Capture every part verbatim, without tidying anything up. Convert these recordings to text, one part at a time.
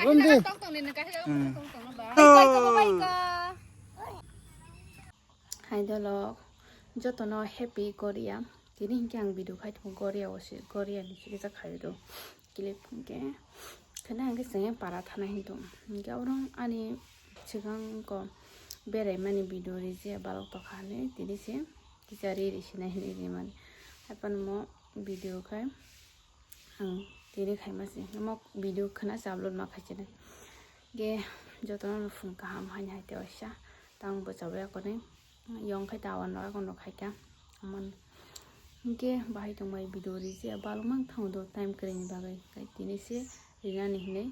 Romdi. Hmm. Hai dolok, jotono happy Goria. Tini hinkhe ang video khai tongo Goria o se, Goria ni se kisa khai do clip hinkhe. Khana hinkhe chwng para thana hinto. Hinkhe oro ani swkang ko berai mani video rije balok tokha hinwi tini se kisa ri ri sinai hinwi rimani. Haipano mo video khai. Ang tini khaima se, omo video khwna se upload ma khaichinai. Ge jotono no phung kaham haini hai te waisa, tang bo chabai akonwi, yong khai ta wan rok akono khaika, amon. Ge bahai tongbai video riji, balok mang thango do time kwrwini bagwi, kai tini se rinani hinwi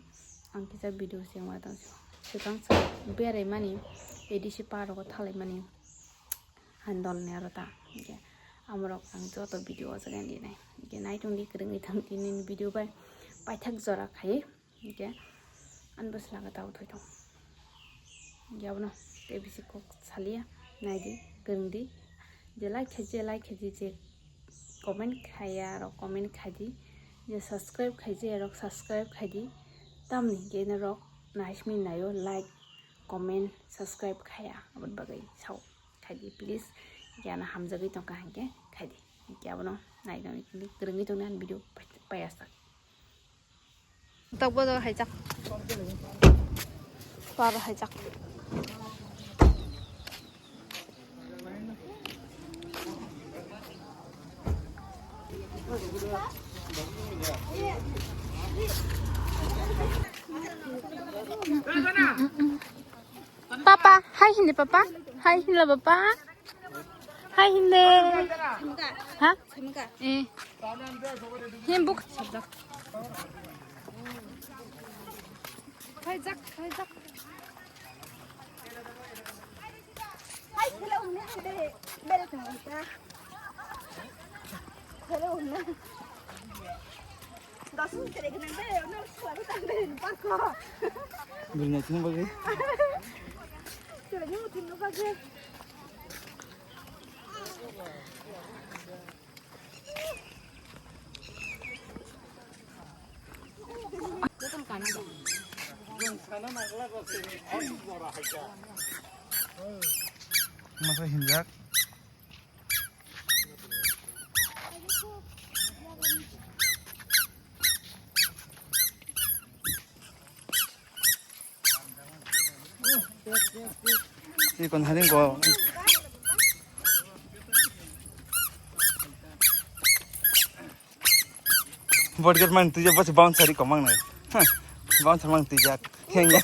ang kisa video se wngma tong se. Swkang sa berai mani, A D C park o thalai mani. Handol ni aro ta, hingke amorok ang joto video o jaga ni nai, hingke naitung di kwrwngwi thang tini ni video bai paithak jora khai, hingke ani bwsla khe tabuk thoi tong, hingke abono tei bisi kok salia, nai di, kwrwng di, je like khe, je like khe, je comment khaiya rok comment khai di, je subscribe khai je rok subscribe khai di, tamni hingke norok naismini naio like, comment, subscribe khaiya, aboni bagwi sao. Khaidi please, hingke ano hamjagwi tongkha hingke khaidi. Hingke abono naidong kwrwngwi tongni ani video payasa. Tok bodo haijak. Paro haijak. Papa, hai hindi papa. Hai hindi papa. Hai hindi. Ha? Eh. Himbuk. Hai jak, hai jak. Hai, hello, hello. Hello. Bwrwi naisingni bagwi. Masa hinjak. Ikon haring ko. Burger mang twi jak, basi bouncer ri komang nai. Huh, bouncer mang twi jak. Heng ya.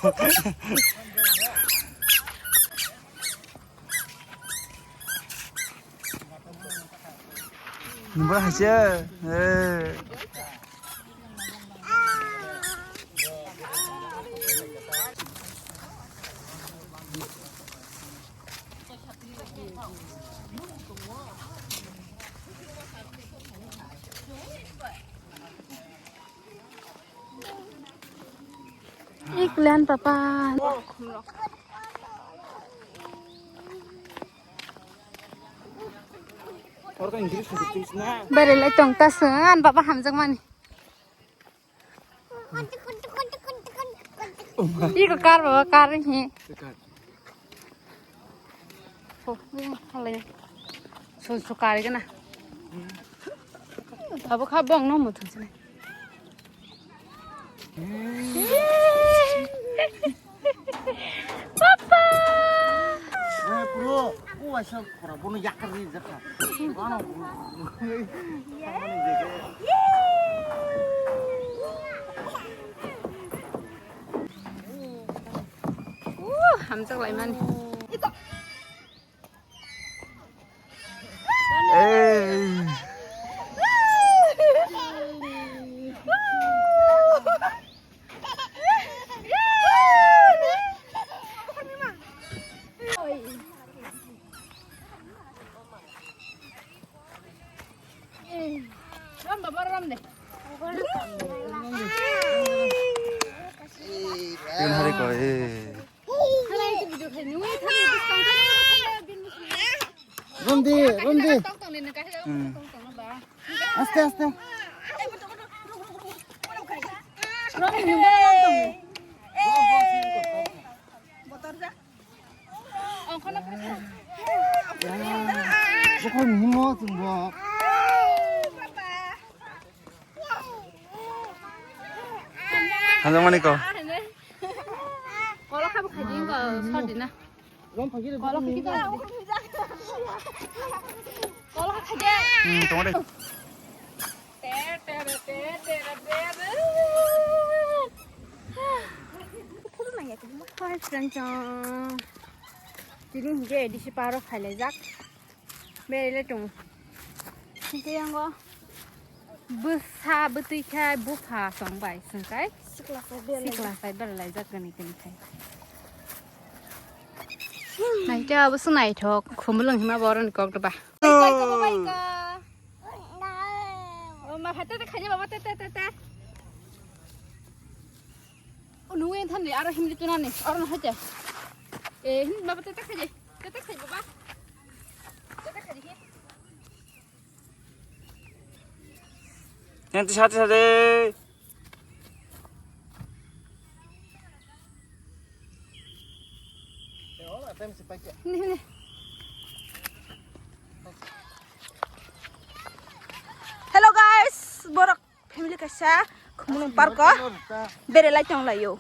Nubra hasia. Eh. Iklan papa. Bere lai tong ta swngan baba hamjak mani. Iko kar baba kar hi. Sun su kar gana. Abo kha bong no muthung sini. Papa! Eh, bro, o waisa khora bono yakar ri jakha. Ano. Uh, hamjak lai mani. Ei. Ram baba ram de. Tin hari ko, eh. Romdi, romdi. Hmm. Aste, aste. Romdi, romdi. Bukan himo tunggu. Hanjang mani ko. Kolok kha bwkha di ko sor di na. Rom phagi de. Kolok kha di. Kolok kha di. Hmm, tong de. Hi friends, tini hingke disi paro khailai jak. Berele tung. Hingke yango bwsa bwtwi khe bupha song bai song kai. Sikla sai berlai. Sikla sai berlai jak kani kani khai. Naita abo se naithok khumulwng hima boroni kok deba. Bai ko, bai ko. O ma phate te khaje baba te te te te. O nungwe than ni aro himri tunani aro na haja. E hin baba te te khaje. Te te khaje baba. Te te khaje hin. Yang ti sate sate. Hello guys, borok family kaisa khumulwng park o berelai tonglaio.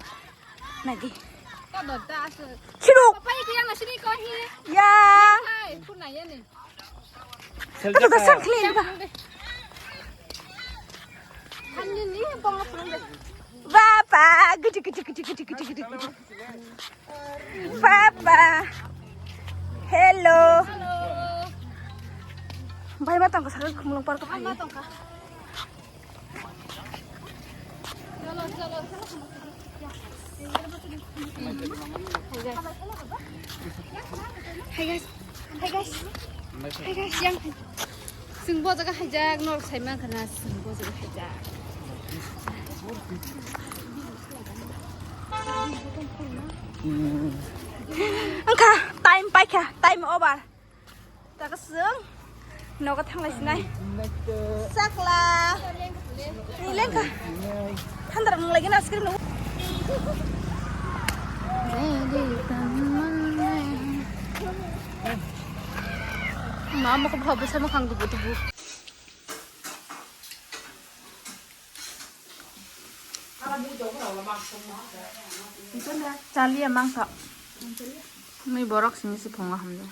Naidi. Khiruk. Ya. Tata da sang clean ba. Baba, gidi gidi gidi gidi gidi gidi gidi. Baba. Hello. Bai ma tangko sakhe khumulwng park o. Hi guys. Hi guys. Hi guys, yang. Sing bo jaga hajak, nor sai man kana sing bo jaga hajak. Angka, time paikha, time over. Takasung nogo thanglai sinai. Sakla. Ni lengkha. Thandra nang lagi na screen no. Mama ko bhabu sama khang dubu dubu. Chalia mangsa. Mui borok sini si phunga hamja.